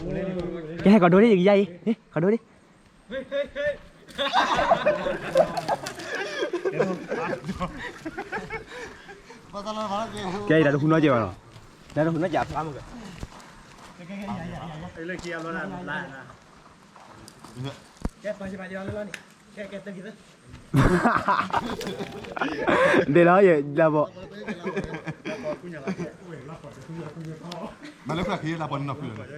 ကဲ ဟဲကီးဒိဒ် ယကယါအံၤ ကီးဒိဒ် ကဲ အံၤ တၢ်တဟူနီၢ်ကဲဘၣ်နီၤ, တၢ်တဟူနီၢ်ကဲဖျါမးကဲ, ဒ်လီၤယဲ လၢပီၤ, မၤလၢခွဲးခံလၢပီၤန့ၣ်နီၤ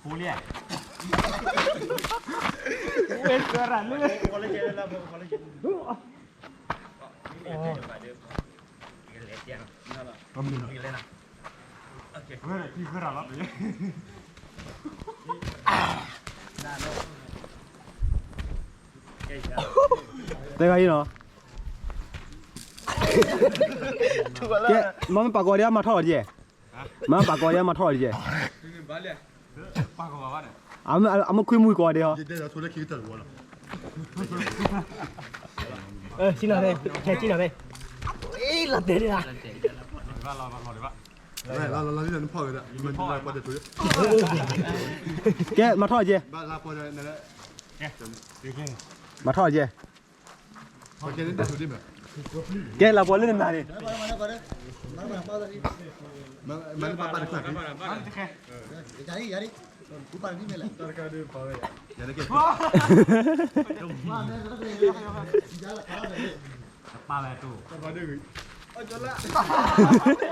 ဖုလီၤ, အလူၤဘၣ်အံၤ ဖိလံ, ဝဲကရၤလၢ ဝဲထံၣ်ကြရၤလီၤ, တဲဂၤအံၤနီၤ, ကဲ မ့ၢ်ပာ်ကီးဒံး မၤထီၣ်အီၤဒ်, မ့ၢ်ပာ်ကီးဒံး မၤထီၣ်အီၤဒ်, အမ့ၢ်ခွံမုၢ်ကီးဒံးဟီ, ဆံနီၤဖဲ ဆံနီၤဖဲ, လီၤတဲာ်ဒံးဧါ, ကဲ မၤထီၣ်အီၤကဲ, မၤထီၣ်အီၤကဲ, ကဲ လၢပီၤလၢနနၤန့ၣ်, မၤလၢပၢ်ပၢ်တခါ, ပၢ်ဝဲတူၢ်,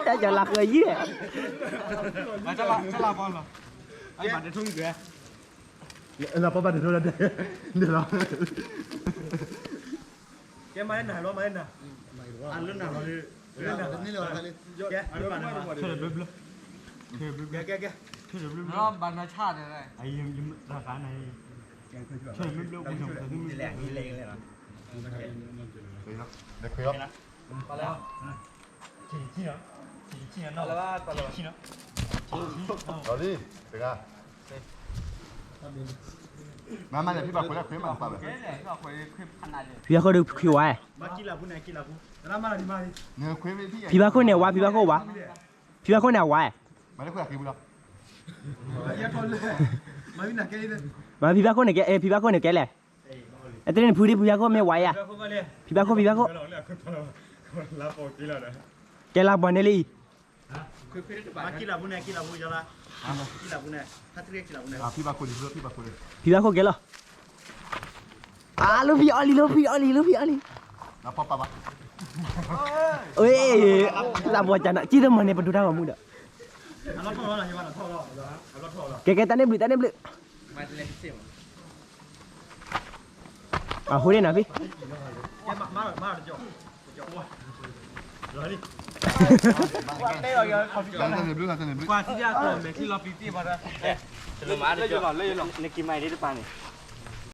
တၢ်ကလၤဃၢၤယံၤ, လၢပၢ်ပၢ်တထူၣ်လၢဒဲး, ဒဲးလီၤ, ကဲမၤလၢနၤလီၤ မၤလၢနၤ, အလၢနၤလီၤ, ကဲ, ကဲ, ကဲ, ကဲ, ဘၣ်နီၤဆၣ်န့ၣ်, ဆၣ်န့ၣ်, လီၤလံ, တဂၤ, မၤမၤန့ၣ် ဖံဘၣ်ခွဲးလၢခွဲးမးနပာ်ဝဲ, ဖံဘၣ်ခိၣ်ဒုးခွဲးဝါ, ဖံဘၣ်ခိၣ်န့ၣ်ဝါ ဖံဘၣ်ခိၣ်ဝါ, ဖံဘၣ်ခိၣ်န့ၣ်အဝါ, မၤဖံဘၣ်ခိၣ်န့ၣ်ကဲ, ဖံဘၣ်ခိၣ်န့ၣ်ကဲလဲၣ်, အတန့ၣ်ဖုဒံး ဖံဘၣ်ခိၣ်မ့ၢ်ဝါယါ, ဖံဘၣ်ခိၣ် ဖံဘၣ်ခိၣ်, ကဲလၢပှၤန့ၣ်လံအံၤ, ဖံဘၣ်ခိၣ်ကဲလီၤ, အလိၣ်ဖံးအီလံၤ လိၣ်ဖံးအီလံၤ လိၣ်ဖံးအီလံၤ, လၢပှၤကနၣ် ကံၢ်တမၤန့ၣ် ပဒိတၢ်ဂီၤမူဒီး, ကဲကဲ တၢ်န့ၣ်ဘျုး တၢ်န့ၣ်ဘျုး, အဃိန့ၣ်နီၤဖံ, နက့ၤမၤဒ်တပၤန့ၣ်